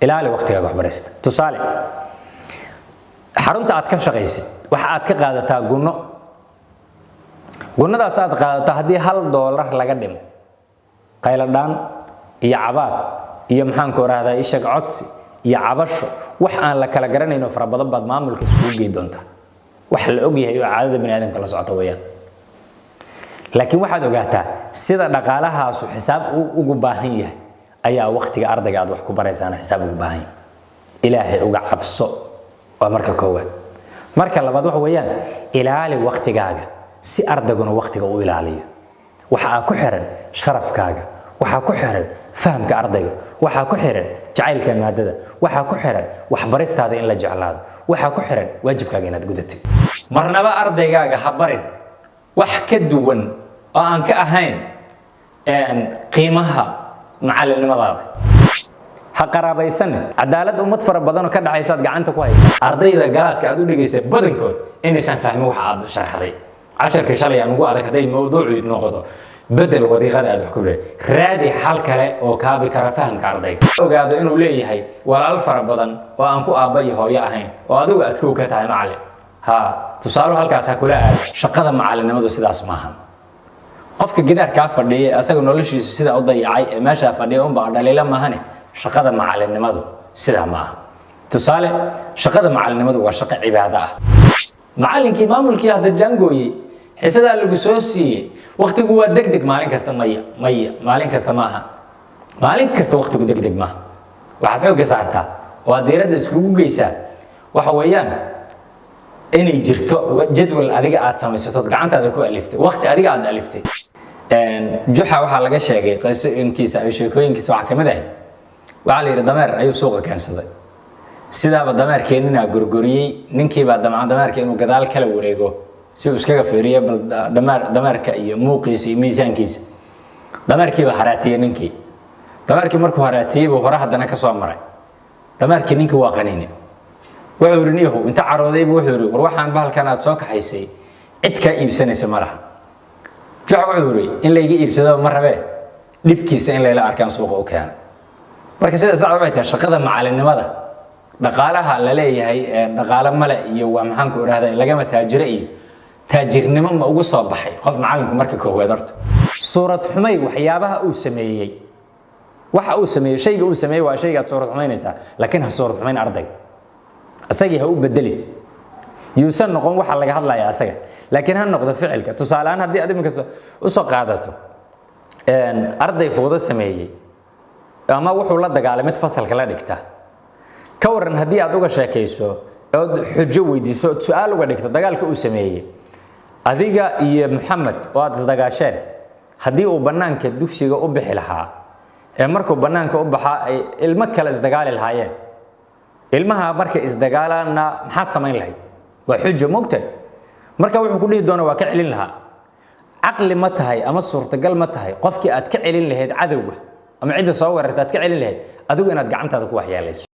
Ilaali waqtigaaga waxbarista. Tusaale, xarunta aad ka shaqaysid waxa aad ka qaadataa gunno. Gunnadaas aad qaadato haddii $1 laga dhimo, qayladhaan iyo cabaad iyo, maxaan ku rahdaa, ishag codsi iyo cabasho, wax aan la kala garanayno fara badan baad maamulka iskugu gey doontaa. Wax la og yahay oo caadada bani aadamka la socota weeyaan. Laakiin waxaad ogaataa, sida dhaqaalahaasu xisaab ugu baahan yahay ayaa waqtiga ardayga aad wax ku baraysaana xisaab ugu baahan yahay. Ilaahay uga cabso, waa marka koowaad. Marka labaad waxa weeyaan, ilaali waqtigaaga si ardayguna waqtiga u ilaaliyo. Waxaa ku xiran sharafkaaga, waxaa ku xiran fahamka ardayga, waxaa ku xiran jacaylka maadada, waxaa ku xiran waxbaristaada in la jeclaado, waxaa ku xiran waajibkaaga inaad gudatay. Marnaba ardaygaaga ha barin wax ka duwan oo aan ka ahayn qiimaha macalinimadaada. Ha qaraabaysanin. Cadaalad ummad fara badan oo ka dhaxaysaad gacanta ku haysa. Ardayda galaaska aad u dhigaysa badankood inaysan fahmin waxa aad sharxday casharka shalay aan ugu adag hadday mawduucu noqoto, bedel wadiiqada aad wax ku leedahay. Raadi xal kale oo kaabi kara fahamka ardayga. Ogaado inuu leeyahay walaal fara badan oo aan ku aabba iyo hooyo ahayn oo adigu aad kow ka tahay macallin. Ha tusaalo halkaas ha kula aado. Shaqada macalinimadu sidaas maaha. Qofka gidaarkaa fadhiya, asaga noloshiisu sidaa u dayacay ee meeshaa fadhiya unbaa dhaliilo maahane, shaqada macalinimadu sidaa ma aha. Tusaale, shaqada macalinimadu waa shaqo cibaado ah. Macallinkii maamulkii hadda jaangooyey, xisadaa lagu soo siiyey, waqtigu waa deg deg maalin kasta. Maya, maya, maalin kasta maaha. Maalin kasta waqtigu deg deg maaha. Waxaad xoogga saartaa oo aad diiradda iskugu geysaa waxa weeyaan inay jirto jadwal adiga aad samaysatood gacantaada ku aliftay, waqti adiga aad aliftay. Juxa waxaa laga sheegay qisooyinkiisa ama sheekooyinkiisa waxaa kamid ah, waxaa la yidhi dameer ayuu suuqa keensaday. Sidaaba dameerkeeninaa gorgoriyey. Ninkiibaa damca dameerka inuu gadaal kala wareego si uu iskaga fiiriyo bal dameerka iyo muuqiisa iyo miisaankiisa. Dameerkiibaa haraatiyey ninkii. Dameerkii markuu haraatiyey buu hore haddana ka soo maray. Dameerkii ninkii waa qaniine. Wuxuu yidhi, niyahow, inta carooday buu wuxuu yidhi, "War waxaan bahalkan aad soo kaxaysay cid kaa iibsanaysa ma laha." Juxa wuxuu yidhi, "In layga iibsado ma rabee, dhibkiisa in layla arkaan suuqa u keena." Marka sida saxda waxay tahay, shaqada macalinimada dhaqaalaha la leeyahay dhaqaale male iyo waa, maxaan ku idhahdaa, lagama taajiro iyo taajirnimo ma ugu soo baxay qof macallinku. Marka koowaad horta suurad xumay waxyaabaha uu sameeyey, waxa uu sameeyey, shayga uu sameeyey waa shayga aad suurad xumaynaysaa, laakiin ha suurad xumayn ardayga. Isagii ha u bedelin, yuusan noqon waxa laga hadlaya asaga, laakiin ha noqdo ficilka. Tusaale ahaan, haddii aad iminka usoo qaadato arday fowdo sameeyey ama wuxuu la dagaalay mid fasalka la dhigta, ka waran haddii aad uga sheekayso ood xujo weydiiso ood su-aal uga dhigto dagaalka uu sameeyey? Adiga iyo Maxamed oo aad isdagaasheen, haddii uu bannaanka dugsiga u bixi lahaa ee markuu bannaanka u baxaa ay ilmo kale isdagaali lahaayeen, ilmaha markay isdagaalaanna, maxaad samayn lahayd? Waa xujo, mogtahay? Marka wuxuu ku dhihi doona, "Waa ka celin lahaa." Caqli ma tahay ama suurtagal ma tahay qofkii aad ka celin lahayd cadowga ama cidda soo weerarta aad ka celin lahayd, adigu inaad gacantaada ku waxyeelayso?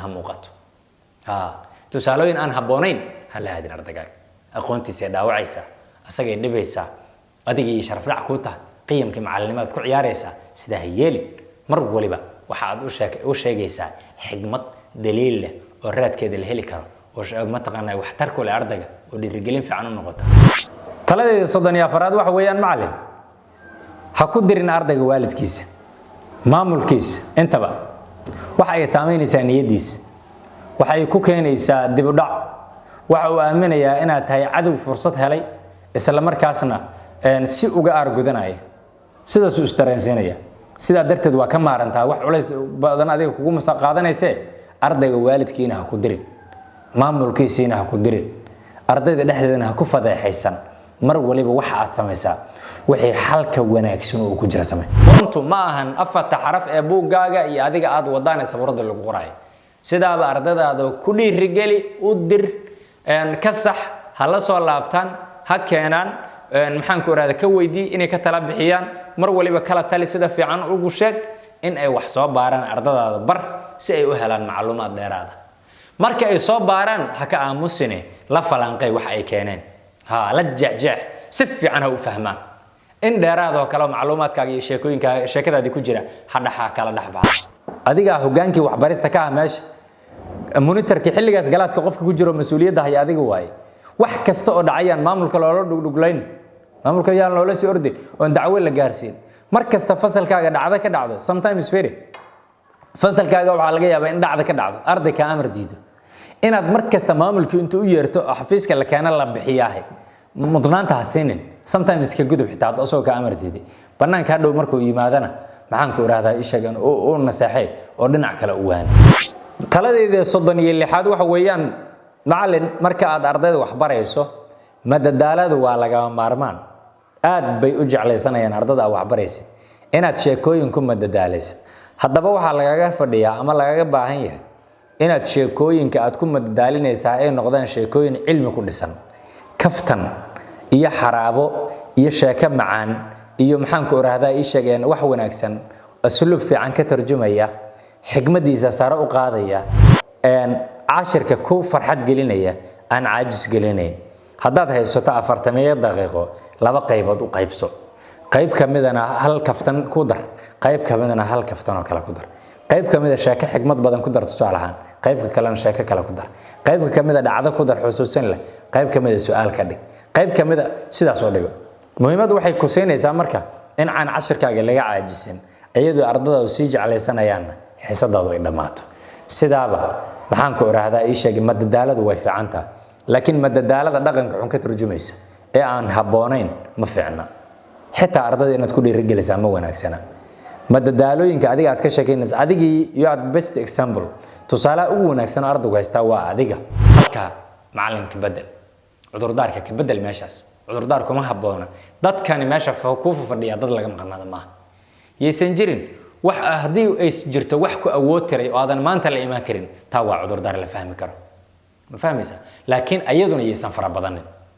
Ha muuqato. Ha tusaalooyin aan habboonayn ha la aadin ardagaaga. Aqoontiisay dhaawacaysaa, asagay dhibaysaa, adiga iyo sharaf dhac kuu tahay, qiyamkii macalinimaad ku ciyaaraysaa. Sidaa ha yeelin. Mar waliba waxa aad u sheegaysaa xigmad daliil leh oo raadkeeda la heli karo oo mataqaanaa waxtar ku leh ardayga oo dhiirigelin fiican u noqota. Taladeeda 34aad waxa weeyaan, macallin, ha ku dirin ardayga waalidkiisa, maamulkiisa intaba. Waxa ay saamaynaysaa niyaddiisa, waxa ay ku keenaysaa dib u dhac. Waxa uu aaminayaa inaad tahay cadow fursad helay, isla markaasna si uga aargudanaya. Sidaasuu isdareensiinaya. Sidaa darteed waa ka maarantaa wax culays badan adiga kugu masa qaadanaysee. Ardayga waalidkiina ha ku dirin, maamulkiisiina ha ku dirin, ardayda dhexdeedana ha ku fadeexaysan. Mar waliba waxa aad samaysaa wixii xalka wanaagsan oo ku jira samee. Runtu ma ahan afarta xaraf ee buuggaaga iyo adiga aad wadaan ee sabuurada lagu qoraayo. Sidaaba ardadaada ku dhiirigeli, u dir, ka sax, ha la soo laabtaan, ha keenaan, maxaan ku irahda, ka weydii inay ka tala bixiyaan. Mar waliba kala tali, sida fiican ugu sheeg in ay wax soo baaraan. Ardadaada bar si ay u helaan macluumaad dheeraada. Marka ay soo baaraan, ha ka aamusine, la falanqay wax ay keeneen, ha la jeexjeex, si fiican ha u fahmaan. In dheeraadoo kale macluumaadkaaga iyo sheekooyinkaaga sheekadaadii ku jira ha dhaxa kala dhex baxa. Adigaa hogaankii waxbarista ka ah meesha, monitorkii xilligaas classka qofka ku jiro mas-uuliyadda haya adiga waaye. Wax kasta oo dhacayaan maamulka loola dhugdhuglayn, maamulka yaan loola sii ordin oon dacwo la gaarsiin. Mar kasta fasalkaaga dhacdo ka dhacdo, sometimes very fasalkaaga waxaa laga yaabaa in dhacda ka dhacdo, arday kaa amar diido, inaad mar kasta maamulkii intuu u yeerto oo xafiiska la keena la bixiyaahe, mudnaanta ha siinin. Sometimes ka gudub xitaa hadda asagoo ka amar diiday. Bannaanka hadhow markuu yimaadana, maxaan ku idhahdaa, ishagan u naseexee oo dhinac kale u waani. Taladeeda 36aad waxa weeyaan, macallin, marka aad ardayda wax barayso, madadaaladu waa lagama maarmaan. Aad bay u jeclaysanayaan ardada aad waxbaraysid inaad sheekooyin ku madadaalaysid. Haddaba waxaa lagaga fadhiyaa ama lagaga baahan yahay inaad sheekooyinka aad ku madadaalinaysaa ay noqdaan sheekooyin cilmi ku dhisan. Kaftan iyo xaraabo iyo sheeko macaan iyo, maxaan ku idhaahdaa, ii sheegeen wax wanaagsan, asluub fiican ka tarjumaya, xikmadiisa sare u qaadaya, cashirka ku farxad gelinaya, aan caajis gelinayn. Haddaad haysato 40 daqiiqo, laba qaybood u qaybso. Qayb ka midana hal kaftan ku dar, qayb ka midana hal kaftan oo kale ku dar. Qayb ka mida sheeko xikmad badan ku dar, tusaale ahaan, qaybka kalena sheeko kale ku dar. Qaybka ka mida dhacdo ku dar xusuusin leh, qayb ka mida su-aal ka dhig, qayb ka mida sidaas oo dhigo. Muhiimaddu waxay ku siinaysaa marka in aan cashirkaaga laga caajisin, iyadoo ardada sii jeclaysanayaanna xiisadaadu ay dhammaato. Sidaaba, maxaan ku idhaahdaa, ii sheegay, madadaaladu way fiican tahay, laakiin madadaalada dhaqanka xun ka turjumaysa ee aan habboonayn ma fiicna. Xitaa ardada inaad ku dhiirigelisaa ma wanaagsana. Madadaalooyinka adiga aad ka sheekaynaysa, adigii you are the best example, tusaalaha ugu wanaagsan oo ardaygu haystaa waa adiga. Halkaa macalinka bedel, cudurdaarka ka bedel meeshaas. Cudurdaar kuma habboona. Dadkani meesha ku fadhiya dad laga maqnaada maaha. Yaysan jirin wax haddii ay jirto wax ku awood tiray oo aadan maanta la imaan karin, taa waa cudurdaar la fahmi karo. Ma fahmaysaa? Laakiin ayaduna yaysan fara badanin.